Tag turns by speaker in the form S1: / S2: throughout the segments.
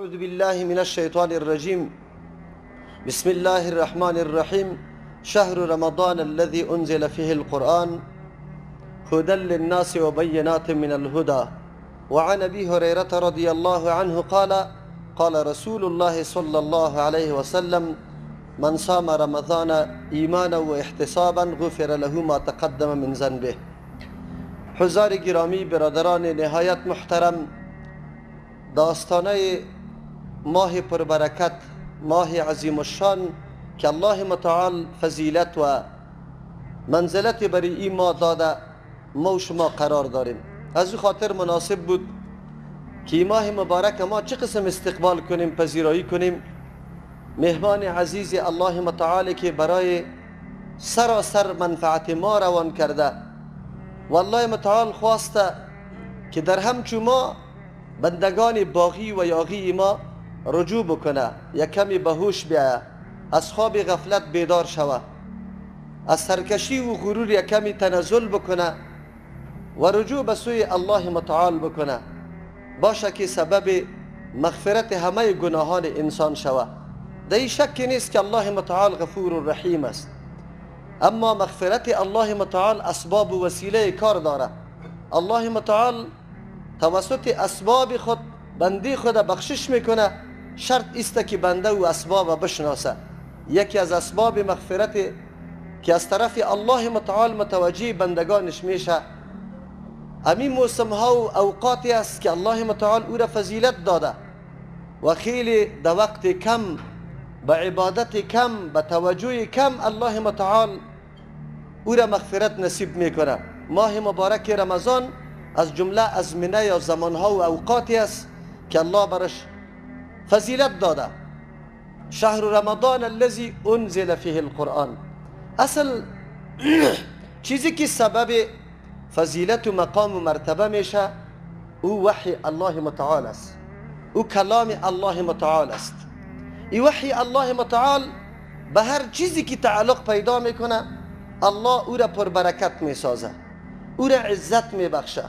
S1: اعوذ بالله من الشیطان الرجیم. بسم الله الرحمن الرحیم. شهر رمضان الذي انزل فيه القرآن هدى للناس وبينات من الهدى. وعن ابي هريرة رضي الله عنه قال قال رسول الله صلى الله عليه وسلم من صام رمضان ایمانا و احتسابا غفر له ما تقدم من ذنبه. حضار گرامی، برادران نهایت محترم، داستانه ماه پربرکت، ماه عظیم الشان که الله متعال فضیلت و منزلت بری این ماه داده، ما و شما قرار داریم. از او خاطر مناسب بود که ماه مبارک ما چه قسم استقبال کنیم، پذیرایی کنیم. مهمان عزیز الله متعال که برای سراسر منفعت ما روان کرده و الله متعال خواسته که در همچو ما بندگان باغی و یاغی ما رجوع بکنه، یک کمی به هوش بیایه، از خواب غفلت بیدار شوه، از سرکشی و غرور یک کمی تنزل بکنه و رجوع به سوی الله متعال بکنه، باشه که سبب مغفرت همه گناهان انسان شوه. در این شک نیست که الله متعال غفور و رحیم است، اما مغفرت الله متعال اسباب و وسیله کار داره. الله متعال توسط اسباب خود بنده خود بخشش میکنه. شرط است که بنده و اسباب بشناسه. یکی از اسباب مغفرت که از طرف الله متعال متوجه بندگانش میشه، همین موسم ها و اوقاتی است که الله متعال او را فضیلت داده و خیلی در وقت کم، به عبادت کم، به توجه کم الله متعال او را مغفرت نصیب میکنه. ماه مبارک رمضان از جمله ازمنه یا زمانها و اوقاتی است که الله برش فضیلت داده. شهر رمضان الذي انزل فيه القرآن. اصل چیزی که سبب فضیلت و مقام و مرتبه میشه او وحی الله متعال است، او کلام الله متعال است. ای وحی الله متعال به هر چیزی که تعلق پیدا میکنه الله او را پربرکت میسازه، او را عزت میبخشه.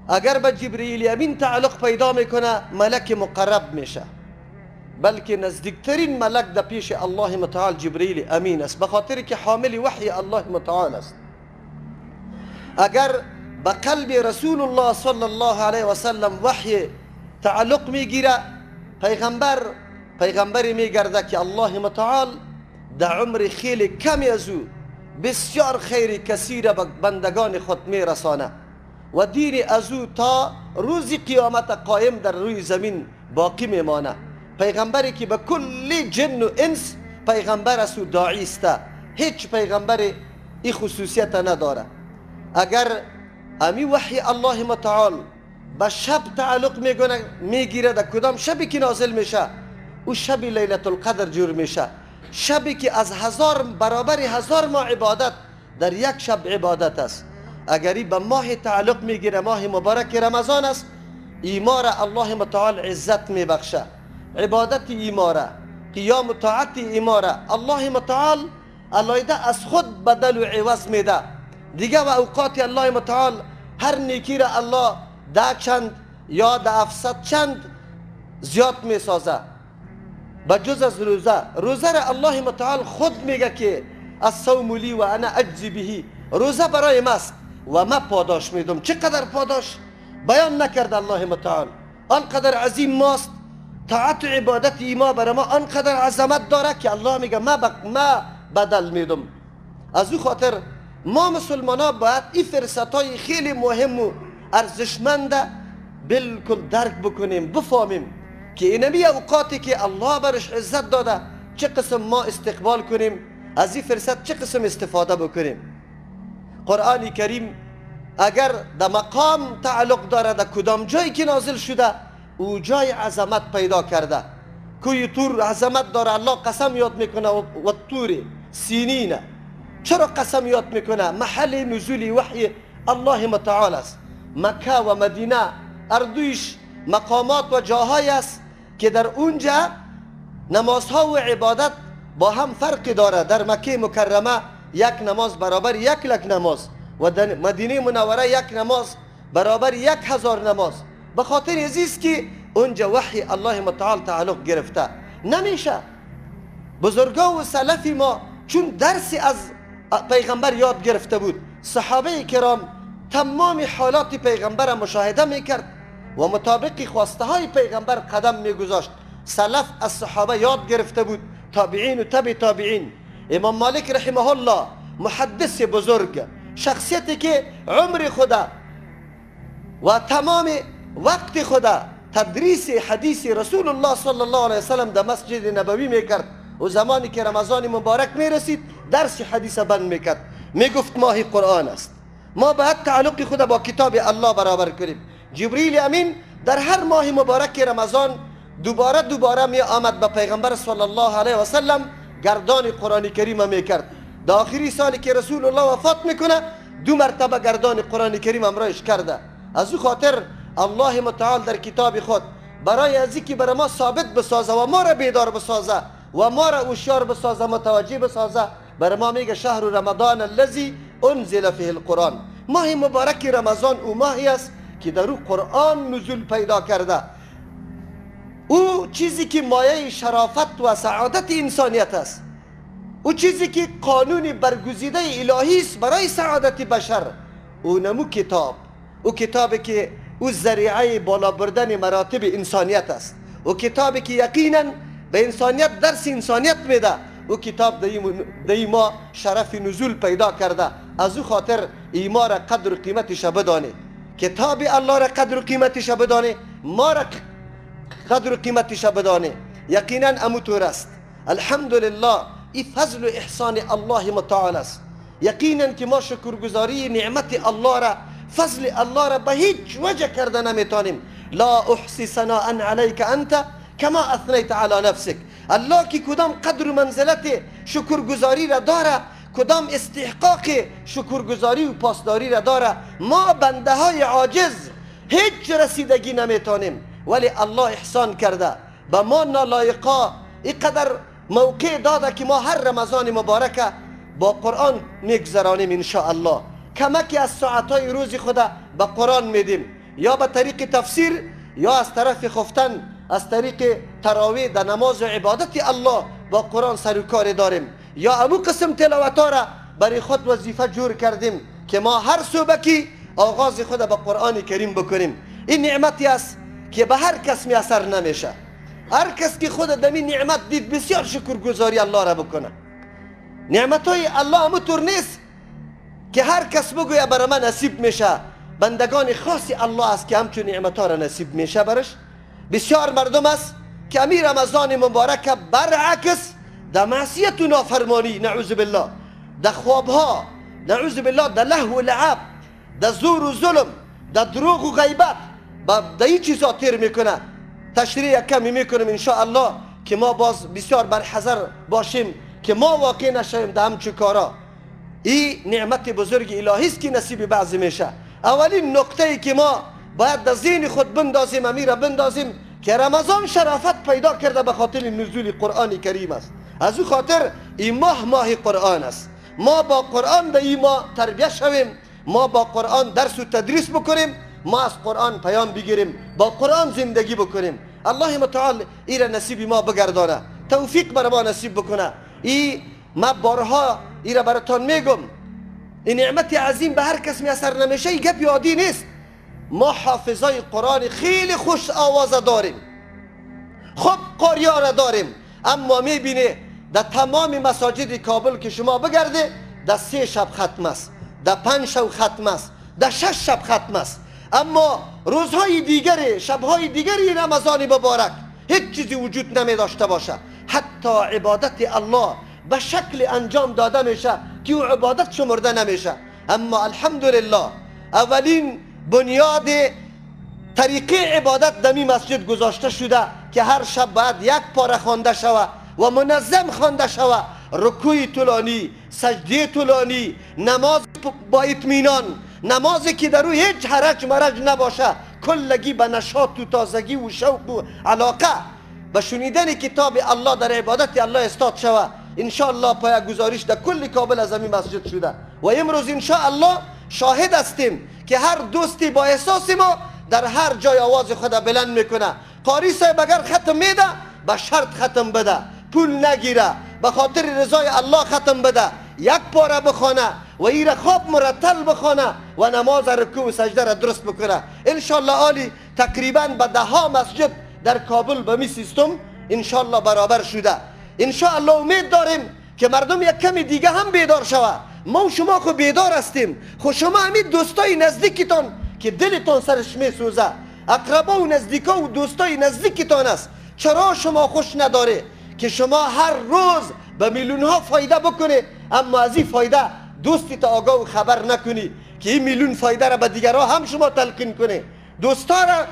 S1: اگر به جبرئیل امین تعلق پیدا میکنه ملک مقرب میشه، بلکه نزدیکترین ملک در پیش الله متعال جبرئیل امین است، به خاطر که حامل وحی الله متعال است. اگر به قلب رسول الله صلی الله علیه و سلم وحی تعلق میگیره، پیغمبر میگرده که الله متعال در عمر خیلی کمی از او بسیار خیر کثیر به بندگان خود میرسانه و دین از او تا روز قیامت قایم در روی زمین باقی میمانه. پیغمبری که به کل جن و انس پیغمبر است و داعی است، هیچ پیغمبر این خصوصیت نداره. اگر امی وحی الله متعال به شب تعلق میگیره، در کدام شبی که نازل میشه او شب لیلت القدر جور میشه، شبی که از 1000 برابر 1000 ماه عبادت در یک شب عبادت است. اگری به ماه تعلق میگیره، ماه مبارک رمضان است، ایماره الله متعال عزت میبخشه، عبادت ایماره، قیام و طاعت ایماره الله متعال علایده از خود بدل و عوض میده. دیگه و اوقات الله متعال هر نیکی را الله 10 چند یا 700 چند زیاد میسازه، بجز از روزه. روزه را الله متعال خود میگه که الصوم لی و انا اجزی به، روزه برای ماست و ما پاداش میدم. چقدر پاداش بیان نکرد الله متعال، آنقدر عظیم ماست طاعت و عبادت ما برای ما، آنقدر عظمت داره که الله میگه ما بدل میدم. از او خاطر ما مسلمان ها باید این فرصت های خیلی مهم و ارزشمند بالکل درک بکنیم، بفهمیم که اینمی اوقاتی که الله برش عزت داده چه قسم ما استقبال کنیم، از این فرصت چه قسم استفاده بکنیم. قرآن کریم اگر در مقام تعلق داره، در کدام جایی که نازل شده او جای عظمت پیدا کرده. کوی تور عظمت داره، الله قسم یاد میکنه و تور سینینه. چرا قسم یاد میکنه؟ محل نزول وحی الله متعال است. مکه و مدینه اردویش مقامات و جاهایی است که در اونجا نمازها و عبادت با هم فرق داره. در مکه مکرمه یک نماز برابر 1 لک نماز و در مدینه منوره یک نماز برابر 1000 نماز. به خاطر عزیز که اونجا وحی الله متعال تعلق گرفته. نمیشه. بزرگا و سلف ما چون درسی از پیغمبر یاد گرفته بود، صحابه کرام تمام حالات پیغمبر مشاهده میکرد و مطابق خواسته های پیغمبر قدم میگذاشت. سلف از صحابه یاد گرفته بود، تابعین و تبع تابعین. امام مالک رحمه الله محدث بزرگ، شخصیتی که عمر خدا و تمام وقت خدا تدریس حدیث رسول الله صلی الله علیه وسلم در مسجد نبوی میکرد و زمانی که رمضان مبارک میرسید درس حدیث بند میکرد. میگفت ماه قرآن است، ما باید تعلق خود با کتاب الله برابر کنیم. جبریل امین در هر ماه مبارک رمضان دوباره دوباره می آمد به پیغمبر صلی الله علیه و سلم گردان قرآن کریم میکرد. در آخری سالی که رسول الله وفات میکنه دو مرتبه گردان قرآن کریم امرایش کرده. از او خاطر الله متعال در کتاب خود برای از اینکه برای ما ثابت بسازه و ما را بیدار بسازه و ما را هوشیار بسازه، متوجه بسازه، برای ما میگه شهر رمضان الذی انزل فیه القرآن. ماه مبارک رمضان او ماهی است که در او قرآن نزول پیدا کرده، او چیزی که مایه شرافت و سعادت انسانیت است، او چیزی که قانون برگزیده الهی است برای سعادت بشر، او نمو کتاب، او کتابی که او ذریعه بالا بردن مراتب انسانیت است، او کتابی که یقینا به انسانیت درس انسانیت میده، او کتاب دی ما شرف نزول پیدا کرده. از او خاطر ایما را قدر و قیمتش بدانه، کتاب الله را قدر و قیمتش بدانه، ما را قدر و قیمتش بدانه. یقینا امو طور است. الحمدلله این فضل و احسان الله متعال است. یقینا که ما شکرگزاری نعمت الله را، فضل الله را به هیچ وجه کرده نمیتونیم. لا احصی ثناء علیک انت کما اثنیت علی نفسک. الله که کدام قدر و منزلت شکرگزاری را داره، کدام استحقاق شکرگزاری و پاسداری را داره، ما بنده های عاجز هیچ رسیدگی نمیتونیم، ولی الله احسان کرده به ما نالایقا اینقدر موقع داده که ما هر رمضان مبارک با قرآن میگذرانیم انشاءالله. کمکی از ساعتهای روز خود به قرآن میدیم، یا به طریق تفسیر، یا از طرف خفتن، از طریق تراویح در نماز و عبادت الله با قرآن سر و کار داریم، یا امو قسم تلاوت را برای خود وظیفه جور کردیم که ما هر صبحی آغاز خود به قرآن کریم بکنیم. این نعمتی است که به هر کس میسر نمیشه. هر کس که خود دمی نعمت دید بسیار شکرگزاری الله را بکنه. نعمت های الله امو طور نیست که هر کس بگوید برای من نصیب میشه. بندگان خاصی الله است که همچون نعمت ها را نصیب میشه برش. بسیار مردم است که امیر رمضان مبارک برعکس در معصیت و نافرمانی، نعوذ بالله، در خوابها، نعوذ بالله، در لهو و لعب، در زور و ظلم، در دروغ و غیبت، در این چیزا تیر میکنه. تشریح کمی میکنم انشاءالله که ما باز بسیار برحذر باشیم که ما واقع نشویم در همچو کارا. این نعمت بزرگ الهی است که نصیب بعضی میشه. اولین نقطه ای که ما باید در ذهن خود بندازیم، امیر بندازیم که رمضان شرافت پیدا کرده به خاطر نزول قرآن کریم است. از او خاطر این ماه ماه قرآن است. ما با قرآن در این ماه تربیه شویم، ما با قرآن درس و تدریس بکنیم، ما از قرآن پیام بگیریم، با قرآن زندگی بکنیم. الله متعال ای را نصیب ما بگردانه، توفیق بر ما نصیب بکنه. ای ما بارها ای را براتان میگم، این نعمت عظیم به هر کس میسر نمیشه. ای گپ عادی نیست. ما حافظای قرآن خیلی خوش آوازه داریم، خوب قاریا را داریم، اما میبینه در تمام مساجد کابل که شما بگرده در 3 شب ختم است، در 5 شب ختم است، در 6 شب ختم است. اما روزهای دیگر، شبهای دیگری رمضان مبارک هیچ چیزی وجود نمی داشته باشه. حتی عبادت الله به شکل انجام داده میشه که او عبادت شمرده نمیشه. اما الحمدلله اولین بنیاد طریقه عبادت دمی مسجد گذاشته شده که هر شب باید یک پاره خوانده شوه و منظم خوانده شوه. رکوع طولانی، سجده طولانی، نماز با اطمینان، نمازی که در او هیچ حرج مرج نباشه، کلگی به نشاط و تازگی و شوق و علاقه به شنیدن کتاب الله در عبادت الله استاد شوه. انشاءالله پایه گزارش در کل کابل از همین مسجد شده و امروز انشاءالله شاهد هستیم که هر دوستی با احساس ما در هر جای آواز خود بلند میکنه. قاری صاحب اگر ختم میده به شرط ختم بده، پول نگیره، به خاطر رضای الله ختم بده، یک پاره بخوانه و ایره خواب مرتل بخوانه و نماز رکوع و سجده را درست بکنه. انشالله عالی تقریبا به ده ها مسجد در کابل به می سیستم انشالله برابر شده. انشالله امید داریم که مردم یک کمی دیگه هم بیدار شوه. ما و شما خو بیدار هستیم، خو شما همین دوستای نزدیکتان که دلتان سرش میسوزه، اقربا و نزدیکا و دوستای نزدیکتان است، چرا شما خوش نداره که شما هر روز به میلیون ها فایده بکنه، اما از این فایده دوستی تا آگاه و خبر نکنی که این میلیون فایده را به دیگرها هم شما تلقین کنه. دوستا را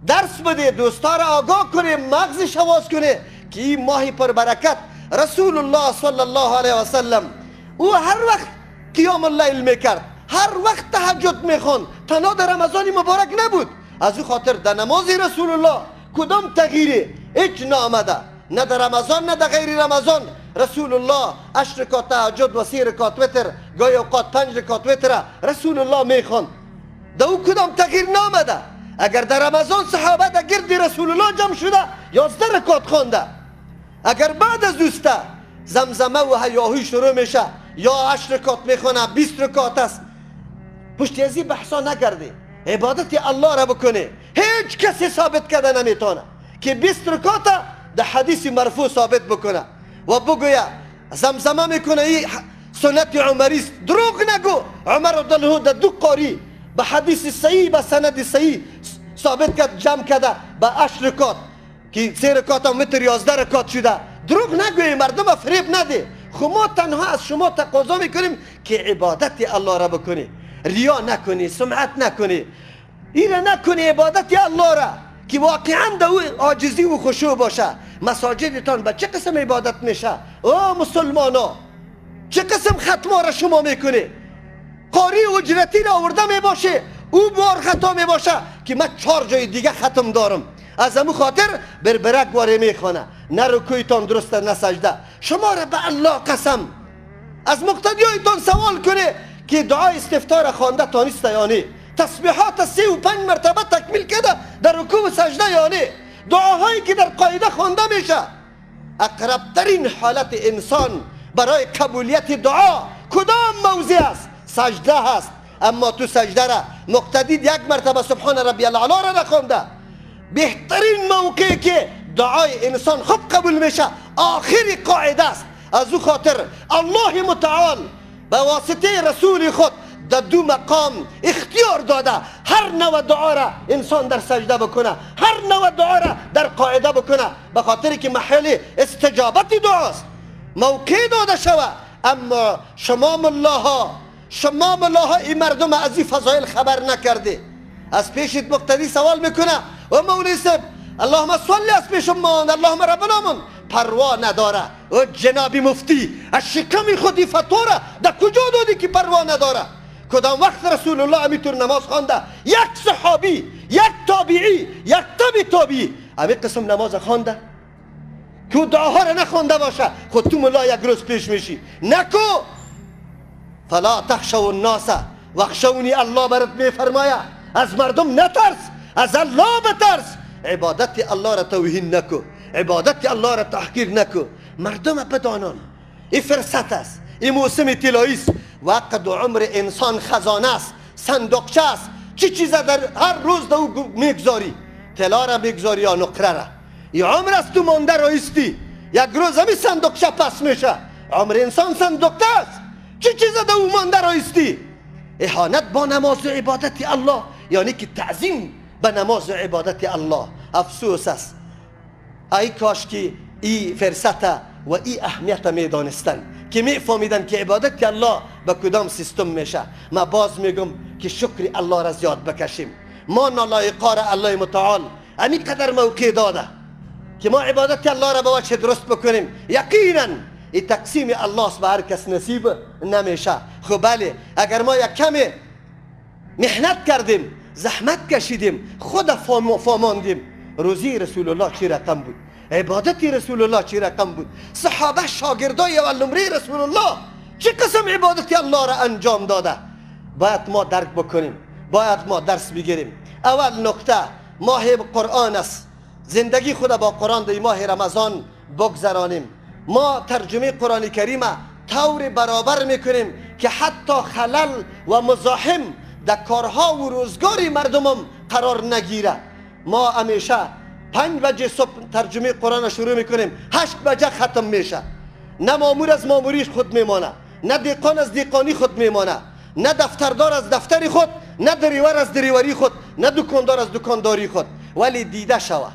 S1: درس بده، دوستا را آگاه کنه، مغزش حواس کنه که این ماه پربرکت رسول الله صلی الله علیه و سلم او هر وقت قیام اللیل میکرد، هر وقت تهجد میخوند، تنها در رمضان مبارک نبود. از او خاطر در نماز رسول الله کدام تغییری هیچ نامده، نه در رمضان نه در غیر رمضان. رسول الله 8 رکعت تهجد و 3 رکعت وتر، گاهی اوقات 5 رکعت وتر رسول الله میخوند، در او کدام تغییر نامده. اگر در رمضان صحابه در گرد رسول الله جمع شده 11 رکعت خوانده، اگر بعد از دوسته زمزمه و هیاهوی شروع میشه، یا 8 رکعت میخونه 20 رکعت است، پشت از این بحثا نکرده، عبادت الله را بکنه. هیچ کسی ثابت کرده نمیتونه که 20 رکعت در حدیث مرفوع ثابت بکنه و بگویه زمزمه میکنه این سنت عمری است. دروغ نگو. عمر رضی الله در دو قاری به حدیث صحیح به سند صحیح ثابت کرد، جمع کرده به 8 رکعت که 3 رکعت هم متر 11 رکعت شده. دروغ نگوی، مردم فریب نده. خب ما تنها از شما تقاضا میکنیم که عبادت الله را بکنی، ریا نکنی، سمعت نکنی، ایره نکنی، عبادت الله را که واقعا در او عاجزی و خشوع باشه. مساجدتان به چه قسم عبادت میشه؟ او مسلمانا چه قسم ختما را شما میکنی؟ قاری اجرتی را آورده میباشه، او بار خطا میباشه که من 4 جای دیگه ختم دارم، از امو خاطر بربرک واره میخوانه، نه رکوعتان درسته نه سجده. شما را به الله قسم از مقتدیایتان سوال کنه که دعای استفتار خوانده تانیست یا نه، تسبیحات 3 و 5 مرتبه تکمیل کرده در رکوع و سجده یا نه، دعاهایی که در قاعده خوانده میشه. اقربترین حالت انسان برای قبولیت دعا کدام موضع است؟ سجده هست. اما تو سجده را مقتدی یک مرتبه سبحان ربی الاعلی را نخوانده. بهترین موقعی که دعای انسان خوب قبول میشه آخر قاعده است. از او خاطر الله متعال به واسطه رسول خود در دو مقام اختیار داده، هر نوع دعا را انسان در سجده بکنه، هر نوع دعا را در قاعده بکنه، به خاطر که محل استجابت دعاست، موقع داده شوه. اما شما ملاها، شما ملاها این مردم از این فضایل خبر نکرده. از پیشت مقتدی سوال میکنه و مولوی صاحب اللهم صل از پیش من، اللهم ربنا من، پروا نداره. و جناب مفتی از شکم خودی فتوا را در کجا دادی که پروا نداره؟ کدام وقت رسول الله امیتور نماز خوانده؟ یک صحابی، یک تابعی، یک تابع تابعی امی قسم نماز خوانده که دعاها را نخوانده باشه. خود تو ملا یک روز پیش میشی نکو. فلا تخشوا الناس واخشونی، الله برات میفرمایه از مردم نترس، از الله بترس. عبادت الله را توهین نکو، عبادت الله را تحقیر نکو. مردم بدانان این فرصت است، این موسم طلایی است. وقت و عمر انسان خزانه است، صندوقچه است. چی چیز در هر روز در او میگذاری؟ طلا را میگذاری یا نقره را؟ این عمر است تو مانده رایستی، یک روز همی صندوقچه پس میشه. عمر انسان صندوقچه است، چی چیز در او مانده رایستی؟ اهانت با نماز و عبادت الله، یعنی که تعظیم به نماز و عبادت الله. افسوس است، ای کاش که ای فرصت و ای اهمیت میدانستن که میفهمیدن که عبادت الله به کدام سیستم میشه. ما باز میگم که شکر الله را زیاد بکشیم. ما نالایقا را الله متعال همین قدر موقع داده که ما عبادت الله را به وجه درست بکنیم. یقینا این تقسیم الله است، به هر کس نصیب نمیشه. خب بله، اگر ما یک کمی محنت کردیم، زحمت کشیدیم، خود فاماندیم، روزی رسول الله چی رقم بود، عبادت رسول الله چی رقم بود، صحابه شاگردای اول نمره رسول الله چه قسم عبادت الله را انجام داده، باید ما درک بکنیم، باید ما درس بگیریم. اول نکته ماه قرآن است. زندگی خود با قرآن در ماه رمضان بگذرانیم. ما ترجمه قرآن کریم طور برابر میکنیم که حتی خلل و مزاحم در کارها و روزگاری مردمم قرار نگیره. ما همیشه 5 بجه صبح ترجمه قرآن شروع میکنیم، 8 بجه ختم میشه. نه مامور از ماموریش خود میمانه، نه دیقان از دیقانی خود میمانه، نه دفتردار از دفتر خود، نه دریور از دریوری خود، نه دکاندار از دکانداری خود. ولی دیده شوه،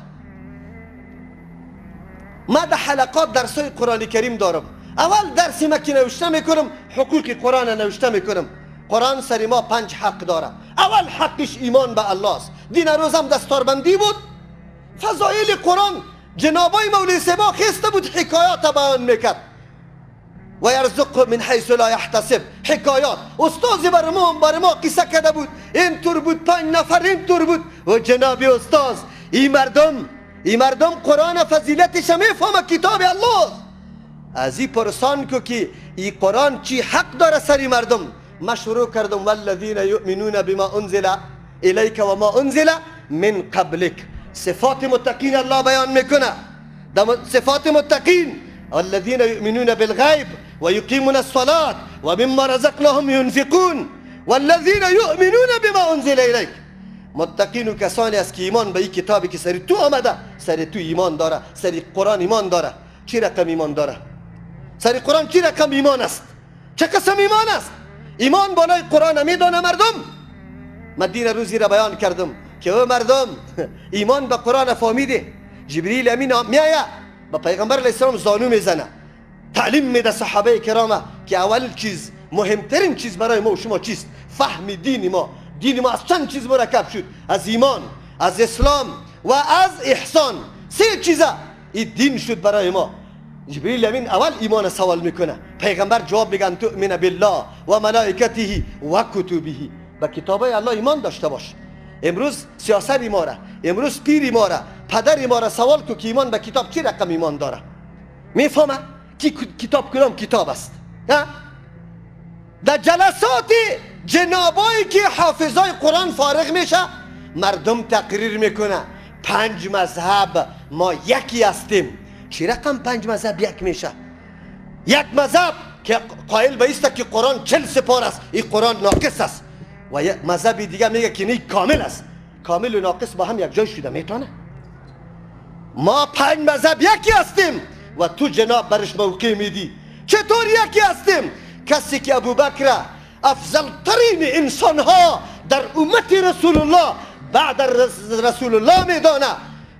S1: ما در حلقات درسای قرآن کریم دارم. اول درسی ما که نوشته میکنم حقوق قرآن نوشته میکنم. قرآن سر ما 5 حق داره. اول حقش ایمان به الله است. دین روزم دستاربندی بود، فضایل قرآن جنابای مولوی سبا خسته بود، حکایات بیان میکرد. و یرزق من حیث لا یحتسب، حکایات استاد بر ما قصه کرده بود، این طور بود 5 نفر این طور بود. و جناب استاد این مردم قرآن فضیلتش میفهمه، کتاب الله. از این پرسان کو که این قرآن چی حق داره سری مردم. ما شروع کردم والذین یؤمنون بما انزل الیک و ما انزل من قبلک. صفات متقین الله بیان میکنه، صفات متقین الذين يؤمنون بالغیب ويقيمون الصلاة ومما رزقناهم ينفقون والذين يؤمنون بما انزل الیک. متقین و کسانی است که ایمان به این کتابی که سری تو آمده، سری تو ایمان داره، سری قرآن ایمان داره. چی رقم ایمان داره؟ سری قرآن چی رقم ایمان است؟ چه قسم ایمان است؟ ایمان بالای قرآن میدانه مردم. من دین روزی را بیان کردم که او مردم ایمان به قرآن فهمیده. جبریل امین میآید به پیغمبر علیه السلام زانو میزنه، تعلیم میده صحابه کرامه که اول چیز، مهمترین چیز برای ما و شما چیست؟ فهم دین ما. دین ما از چند چیز مرکب شد؟ از ایمان، از اسلام و از احسان. 3 چیزه این دین شد برای ما. جبریل امین اول ایمان سوال میکنه، پیغمبر جواب میگن تؤمن بالله و ملائکته و کتبه. به کتابای الله ایمان داشته باش. امروز سیاست ما را، امروز پیر ما را، پدر ما را سوال کو که ایمان به کتاب چی رقم ایمان داره؟ میفهمه که کتاب کدام کتاب است؟ در جلسات جنابایی که حافظای قرآن فارغ میشه، مردم تقریر میکنه 5 مذهب ما یکی هستیم. چی رقم 5 مذهب یک میشه؟ یک مذهب که قائل به ایست که قرآن 40 سپار است، این قرآن ناقص است، و یک مذهب دیگه میگه که نه کامل است. کامل و ناقص با هم یک جای شده میتونه؟ ما 5 مذهب یکی هستیم و تو جناب برش موقع میدی. چطور یکی هستیم؟ کسی که ابوبکر افضل ترین انسان ها در امت رسول الله بعد رسول الله میدانه،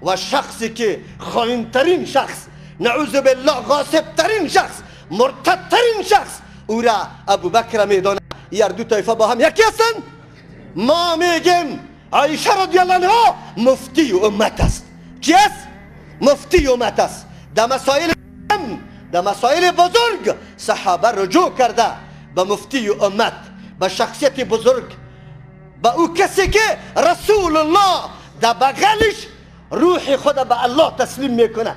S1: و شخصی که خائن ترین شخص، نعوذ بالله غاصب ترین شخص، مرتد ترین شخص، او را ابوبکر میدانه. یار دو طایفه با هم یکی هستن؟ ما میگیم عایشه رضی الله عنها مفتی امت است. چی است؟ مفتی امت است. در مسائل در مسائل بزرگ صحابه رجوع کرده به مفتی امت، به شخصیت بزرگ، به او کسی که رسول الله در بغلش روح خود به الله تسلیم میکنه.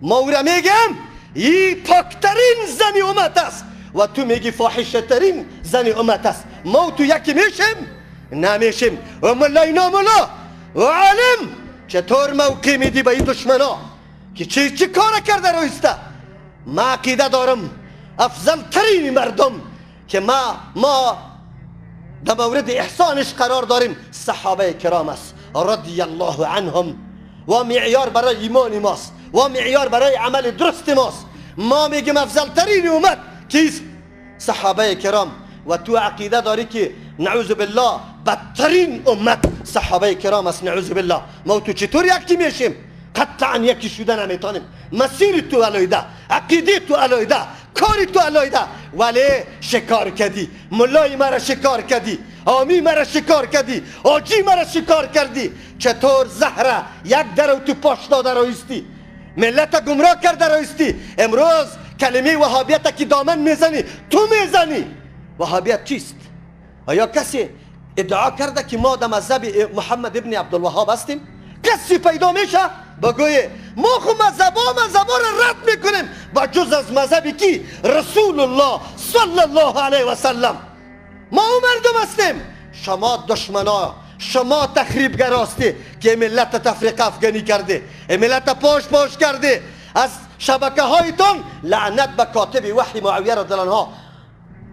S1: ما او را میگم ای پاکترین زن امت است و تو میگی فاحشه ترین زن امت است. ما تو یکی میشیم؟ نمیشیم. و ملای ناملا و عالم چطور موقع میدی به این دشمنا که چی کار کرده رویسته؟ ما عقیده دارم افضل ترین مردم که ما در مورد احسانش قرار داریم صحابه کرام است رضی الله عنهم، و معیار برای ایمان ماست و معیار برای عمل درست ماست. ما میگیم افضل ترین امت کیست؟ صحابه کرام. و تو عقیده داری که نعوذ بالله بدترین امت صحابه کرام است، نعوذ بالله. ما تو چطور یکی میشیم؟ قطعا یکی شده نمیتونیم. مسیر تو علیده، عقیده تو علیده، کاری تو علیده، ولی شکار کردی، ملای مرا شکار کردی، آمی مرا شکار کردی، آجی مرا شکار کردی. چطور زهره یک در تو پاش داده رویستی، ملت گمراه کرده رویستی. امروز کلمه وهابیت که دامن میزنی تو میزنی. وهابیت چیست؟ آیا کسی ادعا کرده که ما در مذهب محمد ابن عبدالوهاب هستیم؟ کسی پیدا میشه بگویه ما خو مذهبا را رد میکنیم با جز از مذهب کی؟ رسول الله صلی الله علیه و سلم. ما او مردم هستیم. شما دشمنا، شما تخریبگر هستی که ملت تفریق افغانی کرده، ملت پاش پاش کرده. از شبکه هایتان لعنت به کاتب وحی معاویه رضی الله عنه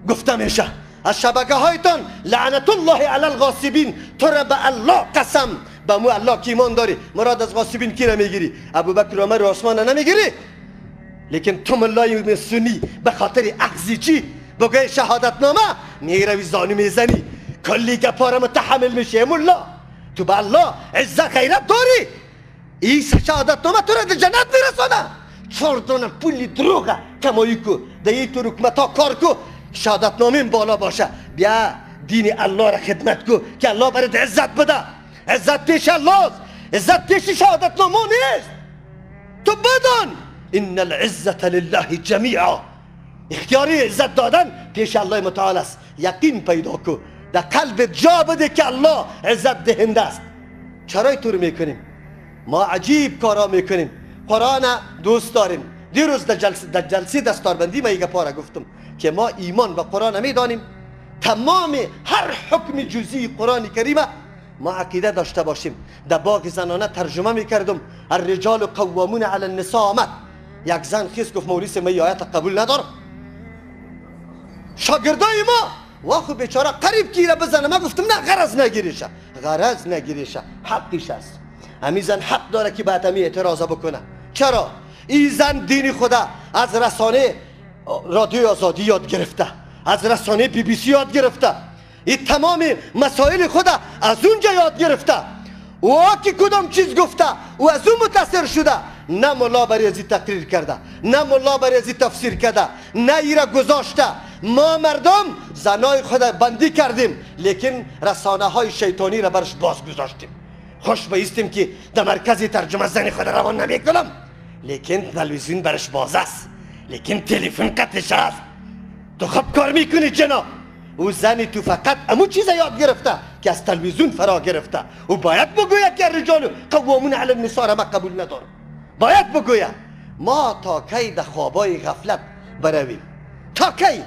S1: گفته میشه. از شبکه هایتان لعنت الله علی الغاصبین. تو را به الله قسم، به مو الله که ایمان داری، مراد از غاصبین کی را میگیری؟ ابوبکر و عمر و عثمان را نمیگیری؟ لیکن تو ملای سنی به خاطر اخذی چی بگوی شهادت نامه میروی زانو میزنی، کلی گپا را متحمل میشه. ملا تو به الله عزت غیرت داری، این شهادت نامه تو را در جنت میرسانه. 4 دانه پول دروغه کمایی کو در این تو حکومت ها کار کو، شهادت نامه بالا باشه، بیا دین الله را خدمت کو که الله برات عزت بده. عزت پیش الله است، عزت پیش شهادت نامه نیست. تو بدان ان العزة لله جمیعا، اختیاری عزت دادن پیش الله متعال است. یقین پیدا کو، در قلب جا بده که الله عزت دهنده است. چرا اینطور میکنیم؟ ما عجیب کارا میکنیم. قرآن دوست داریم. دیروز در جلسه دستاربندی ما یک پاره گفتم که ما ایمان به قرآن میدانیم، تمام هر حکم جزئی قرآن کریم ما عقیده داشته باشیم. در باغ زنانه ترجمه میکردم، الرجال قوامون علی النساء آمد. یک زن خیز گفت مولوی صاحب من آیت قبول ندارم. شاگردای ما واخو بیچاره قریب کیره بزنه. ما گفتم نه، غرض نگیریشه، غرض نگیریشه، حقش است. همین زن حق داره که بعد همی اعتراض بکنه. چرا؟ این زن دین خدا از رسانه رادیو آزادی یاد گرفته، از رسانه BBC یاد گرفته، این تمام مسائل خدا از اونجا یاد گرفته. او که کدام چیز گفته او از اون متاثر شده. نه ملا برای ازی تقریر کرده، نه ملا برای ازی تفسیر کرده، نه ایره گذاشته. ما مردم زنای خود بندی کردیم، لیکن رسانه های شیطانی را برش باز گذاشتیم. خوش بایستیم که در مرکز ترجمه زن خود روان نمیکنم، لیکن تلویزیون برش باز است، لیکن تلفن قطعش است. تو خوب کار میکنی جناب. او زنی تو فقط امو چیز یاد گرفته که از تلویزیون فرا گرفته. او باید بگوید که الرجال قوامون علی النساء را ما قبول ندارم. باید بگوید. ما تا کی در خوابای غفلت برویم؟ تا کی؟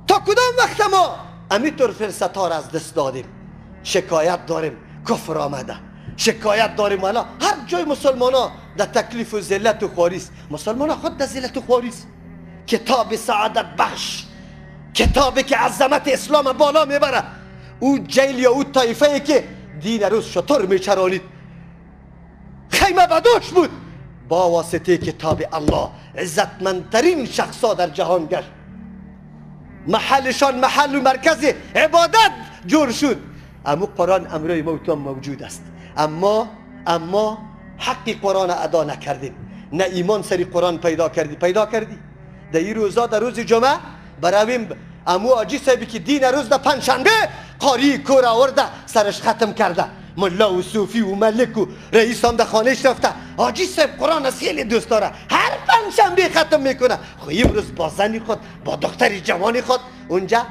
S1: تا کدام وقت ما امیطور فرصت ها را از دست دادیم؟ شکایت داریم کفر آمده، شکایت داریم حالا هر جای مسلمان ها در تکلیف و ذلت و خواری است. مسلمان ها خود در ذلت و خواری است. کتاب سعادت بخش، کتابی که عظمت اسلام بالا میبره، او جیل یا او طایفه که دین روز شطور میچرانید، خیمه بدوش بود، با واسطه کتاب الله عزتمندترین شخصا در جهان گشت. محلشان محل و مرکز عبادت جور شد. اما قرآن امروی موتان موجود است، اما حق قرآن ادا نکردیم. نه ایمان سری قرآن پیدا کردی، پیدا کردی در این روزا، در روز جمعه برویم امو آجی صاحبی که دین روز در پنجشنبه قاری کور آورده سرش ختم کرده، ملا و صوفی و ملک و رئیس هم در خانهش رفته. آجی صاحب قرآن از خیلی دوست داره، هر پنجشنبه ختم میکنه. خب امروز با زنی خود، با دختر جوانی خود اونجا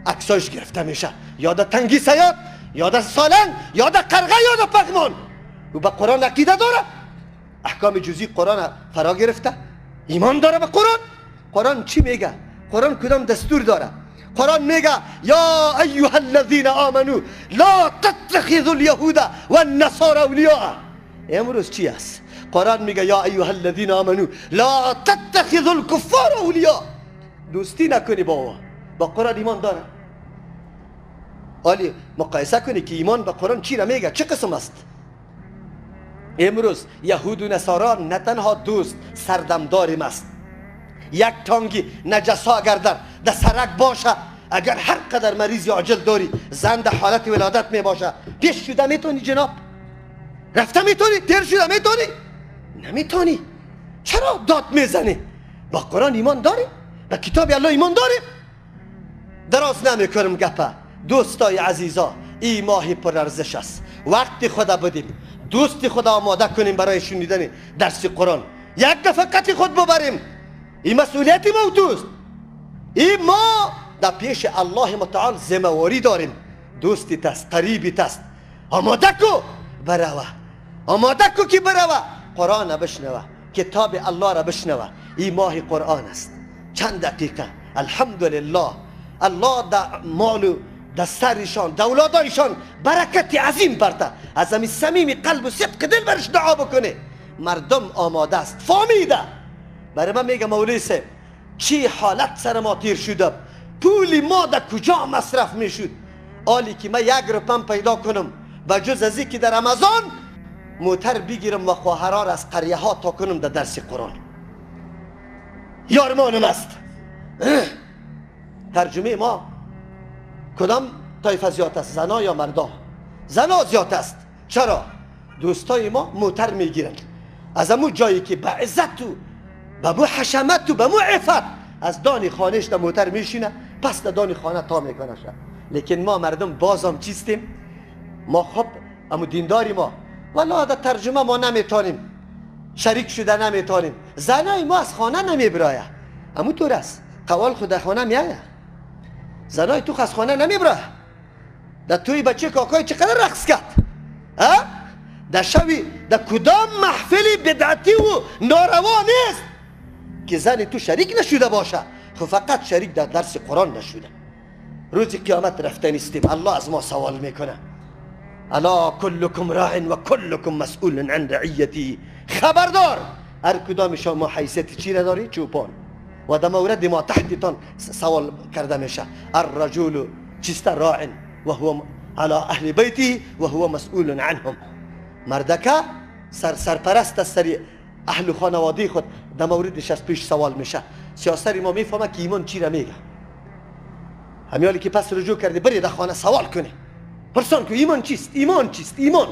S1: عکساش گرفته میشه، یا در تنگی صیاد، یا در سالنگ، یا در قرغه، یا در پغمان. او به قرآن عقیده داره، احکام جزئی قرآن فرا گرفته، ایمان داره به قرآن. قرآن چی میگه؟ قرآن کدام دستور داره؟ قرآن میگه یا ایها الذین آمنوا لا تتخذوا اليهود والنصارى اولیاء. امروز چی است؟ قرآن میگه یا ایها الذین آمنوا لا تتخذوا الكفار اولیاء. دوستی نکنی با او. با قرآن ایمان داره؟ حالی مقایسه کنی که ایمان به قرآن چی را میگه، چه قسم است؟ امروز یهود و نصارا نه تنها دوست، سردمداریم است. یک تانگی نجسا اگر در سرک باشه، اگر هر قدر مریض یا عاجل داری، زن در حالت ولادت می باشه، پیش شده میتونی جناب؟ رفته میتونی؟ تیر شده میتونی؟ نمیتونی. چرا داد میزنی؟ با قرآن ایمان داری؟ با کتاب الله ایمان داری؟ دراز نمیکنم گپه. دوستای عزیزا، این ماه پر ارزش است. وقت خدا بدیم، دوست خدا آماده کنیم برای شنیدن درس قرآن. یک دفعه قطع خود ببریم. این مسئولیت ما دوست. این ما در پیش الله متعال ذمه‌واری داریم. دوستی تست، قریبی تست، آماده کو بروه، آماده کو که بروه قرآن بشنوه، کتاب الله را بشنوه. این ماه قرآن است. چند دقیقه الحمدلله الله در مال و در سرشان، در اولادایشان برکت عظیم برته. از همین صمیم قلب و صدق دل برش دعا بکنه. مردم آماده است، فهمیده. برای من میگه مولوی صاحب چی حالت سر ما تیر شده، پول ما در کجا مصرف میشد؟ آلی که من یک روپم پیدا کنم و جز از که در رمضان موتر بگیرم و خواهرار از قریه ها تا کنم در درس قرآن. یارمانم است. ترجمه ما کدام طایفه زیاد است؟ زنا یا مردا؟ زنا زیاد است. چرا؟ دوستای ما موتر میگیرن از امو جایی که به عزت و به مو حشمت و به مو عفت از دانی خانهش در موتر میشینه، پس در دانی خانه تا میکنه. لیکن ما مردم بازم چیستیم؟ ما خب امو دینداری ما والا در ترجمه ما نمیتونیم شریک شده نمیتونیم. زنای ما از خانه نمیبرایه، امو طور است. قوال خود در خانه میایه، زنای تو از خانه نمیبرایه. در توی بچه کاکای چقدر رقص کرد، در شوی در کدام محفل بدعتی و ناروا نیست که زن تو شریک نشده باشه. خب فقط شریک در درس قرآن نشده. روز قیامت رفته نیستیم، الله از ما سوال میکنه. الا کلکم راع و کلکم مسئول عن رعیتی. خبردار هر کدام شما حیثیت چی را داری؟ چوپان. و در مورد ما تحتتان سوال کرده میشه. الرجل چیست؟ راع و هو على اهل بیته و هو مسئول عنهم. مردکه سرپرست از سر اهل خانواده خود، در موردش از پیش سوال میشه. سیاست ما میفهمه که ایمان چی را میگه. همیالی که پس رجوع کرده بری در خانه سوال کنه، پرسان که ایمان چیست، ایمان چیست، ایمان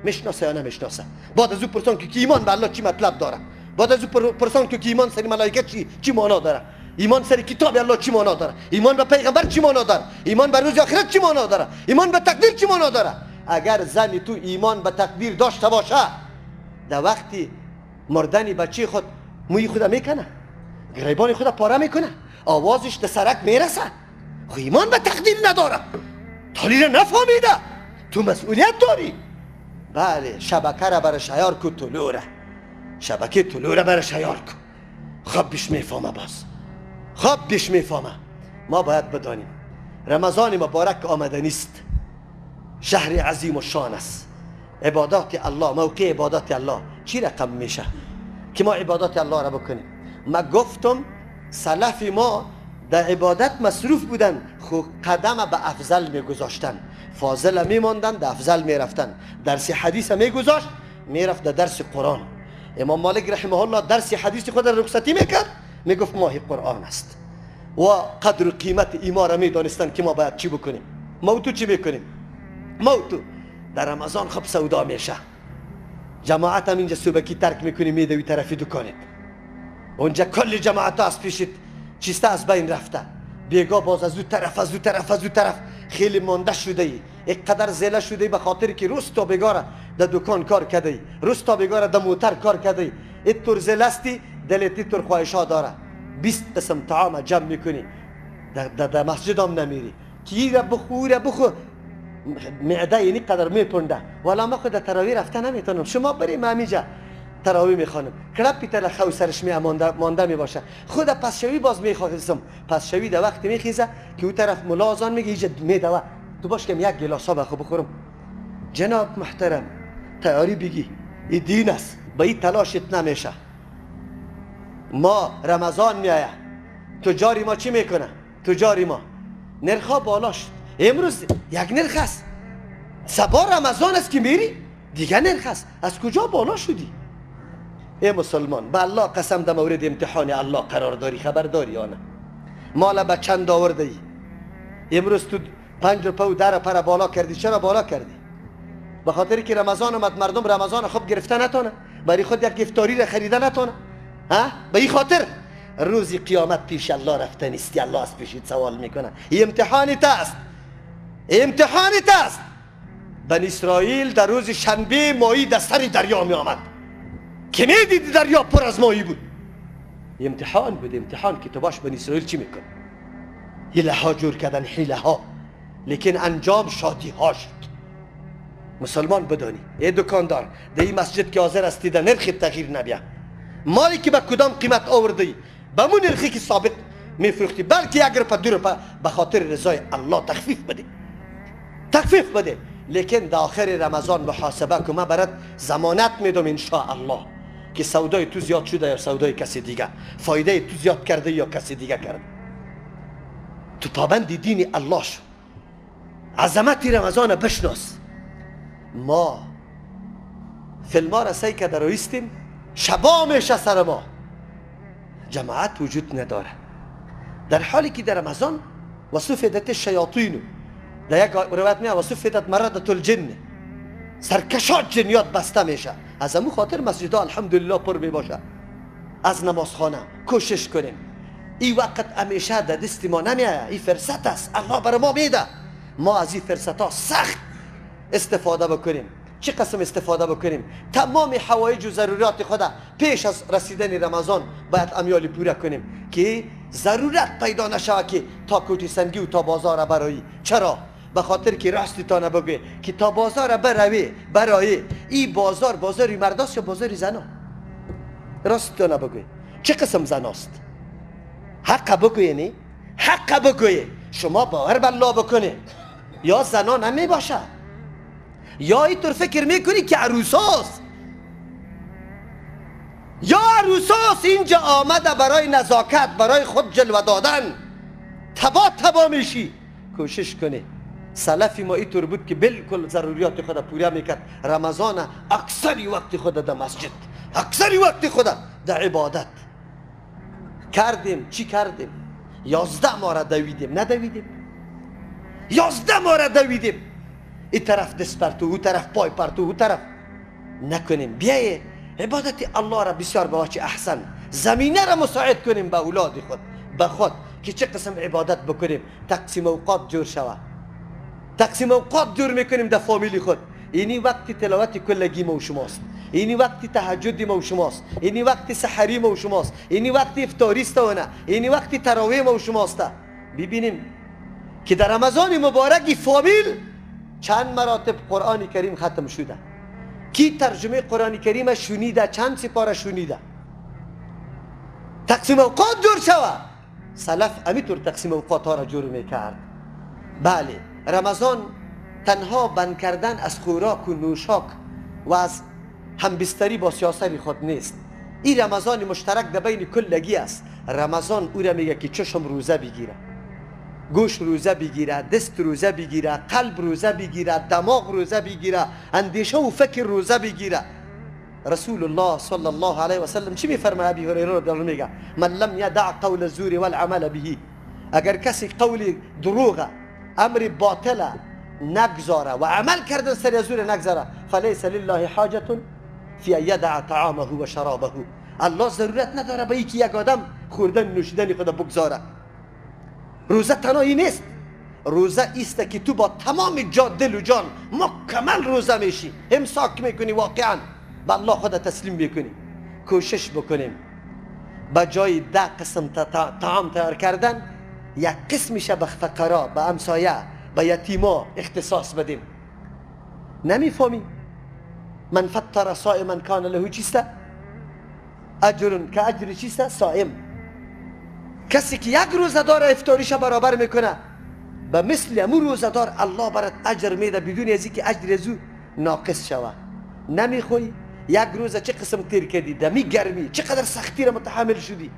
S1: میشناسه یا نمیشناسه. بعد از او پرسان که ایمان به الله چی مطلب داره. بعد از او پرسان که ایمان سر ملائکه چی معنا داره، ایمان سر کتاب الله چی معنا داره، ایمان به پیغمبر چی معنا داره، ایمان به روز آخرت چی معنا داره، ایمان به تقدیر چی معنا داره. اگر زن تو ایمان به تقدیر داشته باشه، در وقتی مردن بچه خود موی خود میکنه، گریبان خود پاره میکنه، آوازش در سرک میرسه. خو ایمان به تقدیر نداره، تالی را نفهمیده. تو مسئولیت داری. بله، شبکه را برش عیار کو، طلوع را، شبکه طلوع را برش عیار کو. خب بیش میفهمه، باز خب بیش میفهمه. ما باید بدانیم رمضان مبارک آمده نیست، شهر عظیم و شان است. عبادات الله، موقع عبادات الله چی رقم میشه که ما عبادات الله را بکنیم؟ ما گفتم سلف ما در عبادت مصروف بودن، خو قدم به افضل میگذاشتن، فاضل میماندن، در افضل میرفتن. درس حدیث میگذاشت، میرفت در درس قرآن. امام مالک رحمه الله درس حدیث خود را رخصتی میکرد، میگفت ماه قرآن است. و قدر و قیمت ایما را میدانستن که ما باید چی بکنیم. ما تو چی میکنیم؟ ما تو در رمضان خب سودا میشه، جماعت هم اینجا صبحکی ترک میکنی، میدوی طرفی دکانت، اونجا کل جماعت از پیشت چیسته از بین رفته. بیگاه باز از او طرف، از او طرف، از او طرف خیلی مانده شده ای، اینقدر زله شده ای به خاطر که روز تا بیگاه در دکان کار کرده ای، روز تا بیگاه در موتر کار کرده ای. اینطور زله استی، دلت اینطور خواهش ها داره. 20 قسم طعام جمع میکنی، در مسجد هم نمیری کی را بخو، را بخو، معده اینی قدر میپنده. والا ما خود تراویح رفته نمیتونم، شما بری من اینجا تراویح میخوانم. کلپ پیتر خو سرش می مانده میباشه. خود پس شوی باز میخواستم، پس شوی در وقت میخیزه که او طرف ملا اذان میگه اینجا میدوه، تو باش که یک گلاس آب خو بخورم. جناب محترم تیاری بگی، این دین است، به این تلاشت نمیشه. ما رمضان میآید، تجاری ما چی میکنه؟ تجاری ما نرخ بالا شد. امروز یک نرخ است، صبا رمضان است که میری دیگه نرخ است. از کجا بالا شدی؟ ای مسلمان، به الله قسم در مورد امتحان الله قرار داری، خبر داری یا نه؟ مال به چند آورده ای؟ امروز تو 5 روپه و 10 روپه بالا کردی. چرا بالا کردی؟ به خاطر که رمضان آمد، مردم رمضان خوب گرفته نتونه، برای خود یک افطاری را خریده نتونه. ها؟ به این خاطر روز قیامت پیش الله رفته نیستی، الله از پیشت سوال میکنه. این امتحان است، امتحان است. بنی اسرائیل در روز شنبه ماهی در سر دریا می آمد که می دید دریا پر از ماهی بود. امتحان بود، امتحان که تو باش بنی اسرائیل چی میکن؟ حیله ها جور کردن، حیله ها، لیکن انجام شادی ها شد. مسلمان بدانی ای دکاندار، در این مسجد که حاضر هستی در نرخ تغییر نبیا. مالی که به کدام قیمت آورده ای به مون نرخی که سابق میفروختی، بلکه 1 روپه 2 روپه به خاطر رضای الله تخفیف بده. تخفیف بده، لیکن در آخر رمضان محاسبه که من برات ضمانت میدم ان شاء الله که سودای تو زیاد شده یا سودای کسی دیگه، فایده تو زیاد کرده یا کسی دیگه کرده. تو پابند دین الله شو، عظمت رمضان بشناس. ما فیلم ها را سعی که درویستیم شبا میشه سر ما، جماعت وجود نداره، در حالی که در رمضان و صفدت الشیاطین، در یک روایت میاد و صفدت مردة الجن، سرکشات جنیات بسته میشه. از امو خاطر مسجدها الحمدلله پر میباشه از نمازخانه. کوشش کنیم این وقت همیشه در دست ما نمیایه، این فرصت است الله بر ما میده، ما از این فرصت ها سخت استفاده بکنیم. چه قسم استفاده بکنیم؟ تمام حوایج و ضرورات خود پیش از رسیدن رمضان باید امیال پوره کنیم که ضرورت پیدا نشود که تا کوتی سنگی و تا بازار برایی. چرا؟ به خاطر که راستی تا نبگه که تا بازار بروی برای این بازار بازاری مرداست یا بازاری زنا؟ راستی تا نبگه چه قسم زناست؟ حق بگوی، نه حق بگوی، شما باور به الله بکنه یا زنا نمی باشه، یا اینطور فکر میکنی که عروساست، یا عروساست اینجا آمده برای نزاکت، برای خود جلوه دادن، تبا تبا میشی. کوشش کنی. سلفی ما اینطور بود که بالکل ضروریات خود پوره میکرد. رمضان اکثری وقت خود در مسجد، اکثری وقت خود در عبادت کردیم. چی کردیم؟ 11 ماه را دویدیم، ندویدیم؟ 11 ماه را دویدیم، این طرف دست پرتو، او طرف پای پرتو، او طرف نکنیم. بیایه عبادت الله را بسیار به وجه احسن زمینه را مساعد کنیم به اولاد خود، به خود که چه قسم عبادت بکنیم. تقسیم اوقات جور شوه، تقسیم اوقات جور میکنیم در فامیلی خود. اینی وقت تلاوت کلگی ما و شماست، اینی وقت تهجد ما و شماست، اینی وقت سحری ما و شماست، اینی وقت افطاری است و نه، اینی وقت تراویح ما و شماست. ببینیم که در رمضان مبارک فامیل چند مراتب قرآن کریم ختم شده، کی ترجمه قرآن کریم شنیده، چند سپاره شنیده. تقسیم اوقات جور شوه. سلف امیطور تقسیم اوقات ها را جور میکرد. بله، رمضان تنها بند کردن از خوراک و نوشاک و از همبستری با سیاسری خود نیست. این رمضان مشترک در بین کلگی است. رمضان او را میگه که چشم روزه بگیره، گوش روزه بگیره، دست روزه بگیره، قلب روزه بگیره، دماغ روزه بگیره، اندیشه و فکر روزه بگیره. رسول الله صلی الله علیه و سلم چی میفرماید؟ ابی هریره رضی الله میگه من لم یدع قول الزور والعمل به، اگر کسی قول دروغ، امر باطل نگذاره و عمل کردن سر زور نگذاره، فلیس لله حاجت فی ان یدع طعامه و شرابه. الله ضرورت نداره به اینکه یک آدم خوردن نوشیدن خود بگذاره. روزه تنهایی نیست، روزه ایست که تو با تمام جا دل و جان مکمل روزه میشی، امساک میکنی، واقعا به الله خود تسلیم میکنی. کوشش بکنیم به جای 10 قسم طعام تیار کردن، یک قسمیشه به فقرا، به همسایه، به یتیما اختصاص بدیم. نمیفهمی؟ من فطر صائما کان له چیست؟ اجر که اجر چیست؟ صائم. کسی که یک روزه داره افطاریش برابر میکنه، به مثل امو روزه دار الله برات اجر میده بدون از اینکه اجر از او ناقص شوه. نمیخوی یک روزه چه قسم تیر کردی، دمی گرمی چقدر سختی را متحمل شدی،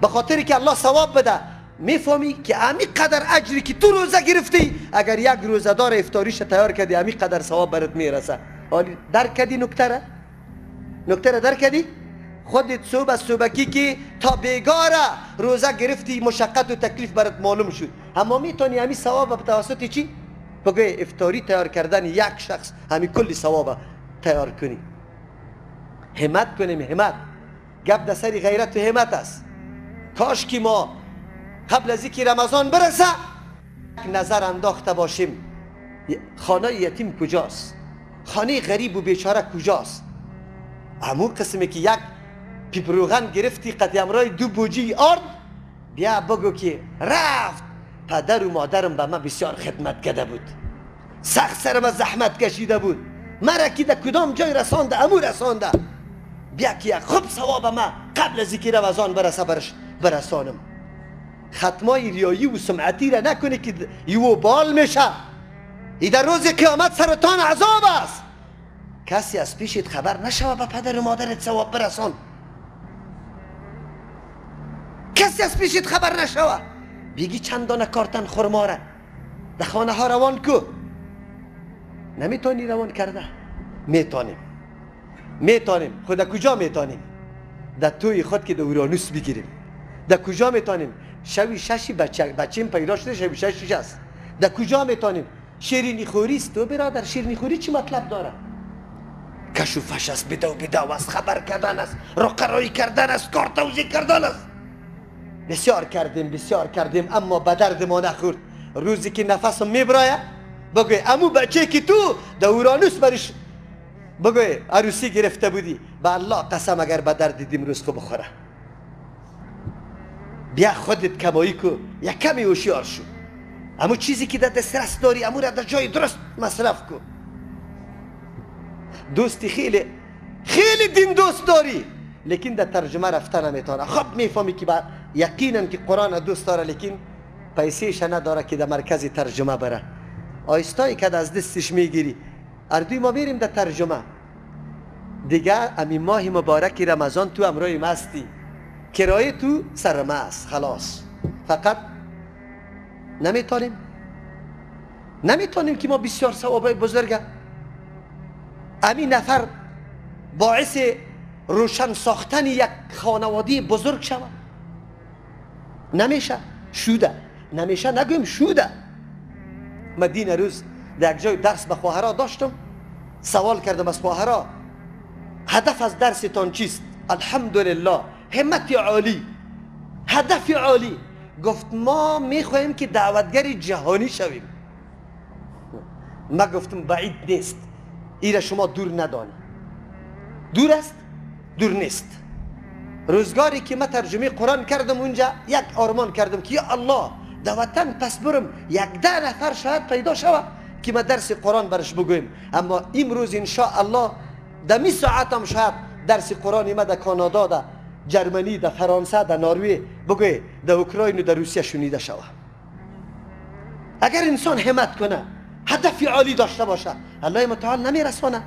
S1: به خاطری که الله ثواب بده. میفهمی که امی قدر اجری که تو روزه گرفتی، اگر یک روزه دار افطاریش تیار کردی، امی قدر ثواب برات میرسه. حالی درک کردی نکته را؟ نکته را درک کردی؟ خودت صبح صبحکی که تا بیگاره روزه گرفتی، مشقت و تکلیف برات معلوم شد، اما میتونی همی ثواب به توسط چی؟ بگوی افطاری تیار کردن یک شخص همی کلی ثواب تیار کنی. همت کنیم، همت. گپ در سر غیرت و همت است. کاش که ما قبل از اینکه رمضان برسه نظر انداخته باشیم خانه یتیم کجاست، خانه غریب و بیچاره کجاست. همون قسمی که یک پیپ روغن گرفتی قطعی امرای 2 بوجی آرد، بیا بگو که رفت پدر و مادرم به من بسیار خدمت کرده بود، سخت سرم زحمت کشیده بود، مرا که در کدام جای رسانده امو رسانده، بیا که یک خوب ثواب ما قبل از اینکه رمضان برسه برش برسانم. ختمای ریایی و سمعتی را نکنی که یو بال میشه. ای در روز قیامت سرطان عذاب است. کسی از پیشت خبر نشوه به پدر و مادرت ثواب برسان. کسی از پیشت خبر نشوه. بگی چند دانه کارتن خرما را در خانه ها روان کو. نمیتونی روان کرده؟ میتونیم. میتونیم. خود در کجا میتونیم؟ در توی خود که در اورانوس بگیریم. در کجا میتونیم؟ شوی ششی بچیم پیدا شده، شوی ششیش است. در کجا میتونیم؟ شیرینی خوری است. تو برادر شیرینی خوری چی مطلب داره؟ کش و فش است، بدو بدو است، خبر کردن است، رقرایی کردن است، کار توزیع کردن است. بسیار کردیم، بسیار کردیم، اما به درد ما نخورد. روزی که نفسم میبرایه بگوی امو بچه که تو در اورانوس برش بگوی عروسی گرفته بودی، به الله قسم اگر به درد دیدیم روز خو بخوره. بیا خودت کمایی کو، یک کمی هوشیار شو. امو چیزی که در دسترس داری امو را در جای درست مصرف کو. دوستی خیلی خیلی دین دوست داری، لیکن در ترجمه رفته نمیتونه. خب میفهمی که یقینا که قرآن دوست داره، لیکن پیسهش نداره که در مرکز ترجمه بره. آیستایی که از دستش میگیری. اردوی ما میریم در ترجمه دیگه. امی ماه مبارک رمضان تو امروی مستی، کرایه تو سر ما است، خلاص. فقط نمیتونیم، نمیتونیم که ما بسیار ثوابای بزرگه. امی نفر باعث روشن ساختن یک خانواده بزرگ شود. نمیشه شوده، نمیشه نگویم شوده. مدینه روز در یک جای درس به خواهرها داشتم، سوال کردم از خواهرها هدف از درستان چیست؟ الحمدلله همت عالی، هدف عالی. گفت ما میخواهیم که دعوتگر جهانی شویم. ما گفتم بعید نیست، ایره شما دور ندانی. دور است؟ دور نیست. روزگاری که ما ترجمه قرآن کردم اونجا یک آرمان کردم که یا الله در وطن پس برم یک ده نفر شاید پیدا شود که ما درس قرآن برش بگویم. اما امروز ان شاء الله در می ساعت هم شاید درس قرآن ما در کانادا، در جرمنی، در فرانسه، در نروژ بگوی، در اوکراین و در روسیه شنیده شود. اگر انسان همت کنه، هدف عالی داشته باشه، الله متعال نمیرسانه،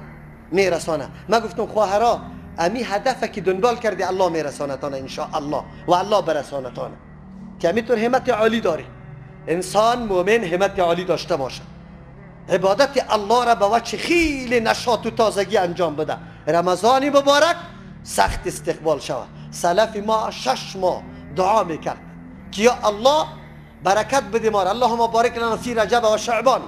S1: میرسانه. ما گفتم خواهرا امی هدف که دنبال کردی الله میرسانه تانه ان شاء الله و الله برسانه تانه که امی طور همت عالی داری. انسان مؤمن همت عالی داشته باشه، عبادت الله را به وجه خیلی نشاط و تازگی انجام بده. رمضان مبارک سخت استقبال شود. سلف ما 6 ماه دعا میکرد که یا الله برکت بده ما را، اللهم بارک لنا فی رجب و شعبان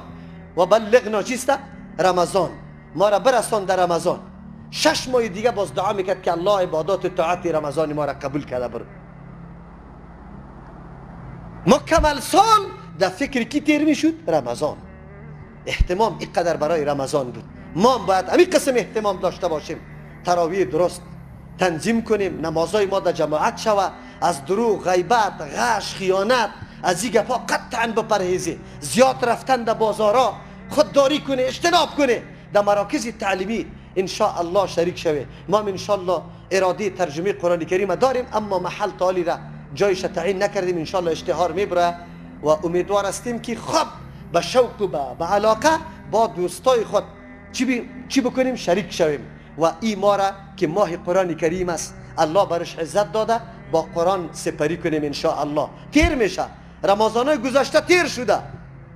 S1: و بلغنا چیست رمضان، ما را برسان در رمضان. 6 ماه دیگه باز دعا میکرد که الله عبادات طاعت رمضان ما را قبول کرده. برو مکمل سال در فکر کی تیر میشد؟ رمضان. اهتمام اینقدر برای رمضان بود. ما باید همین قسم اهتمام داشته باشیم، تراویح درست تنظیم کنیم، نمازهای ما در جماعت شوه، از دروغ، غیبت، غش، خیانت، از این گپا قطعا بپرهیزی، زیاد رفتن در بازارا خودداری کنه، اجتناب کنه، در مراکز تعلیمی ان شاء الله شریک شوه. ما ان شاء الله اراده ترجمه قرآن کریم داریم، اما محل تالی را جایش تعیین نکردیم. ان شاء الله اشتهار میبره و امیدوار هستیم که خب به شوق و به علاقه با دوستای خود چی بکنیم؟ شریک شویم و ای ما را که ماه قرآن کریم است الله برش عزت داده با قرآن سپری کنیم ان شاء الله. تیر میشه رمضانای گذشته، تیر شده.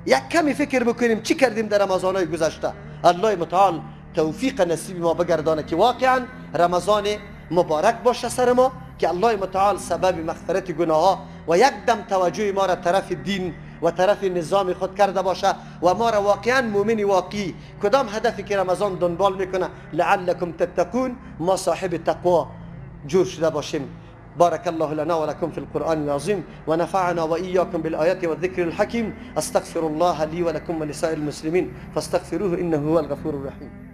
S1: یک کمی فکر بکنیم چی کردیم در رمضانای گذشته. الله متعال توفیق نصیب ما بگردانه که واقعا رمضان مبارک باشه سر ما، که الله متعال سبب مغفرت گناه ها و یک دم توجه ما را طرف دین و طرف نظام خود کرده باشه و ما را واقعا مؤمن واقعی کدام هدفی که رمضان دنبال میکنه لعلکم تتقون، ما صاحب تقوا جور شده باشیم. بارك الله لنا ولكم في القرآن العظيم ونفعنا وإياكم بالآيات والذكر الحكيم. أستغفر الله لي ولكم ولسائر المسلمين فاستغفروه إنه هو الغفور الرحيم.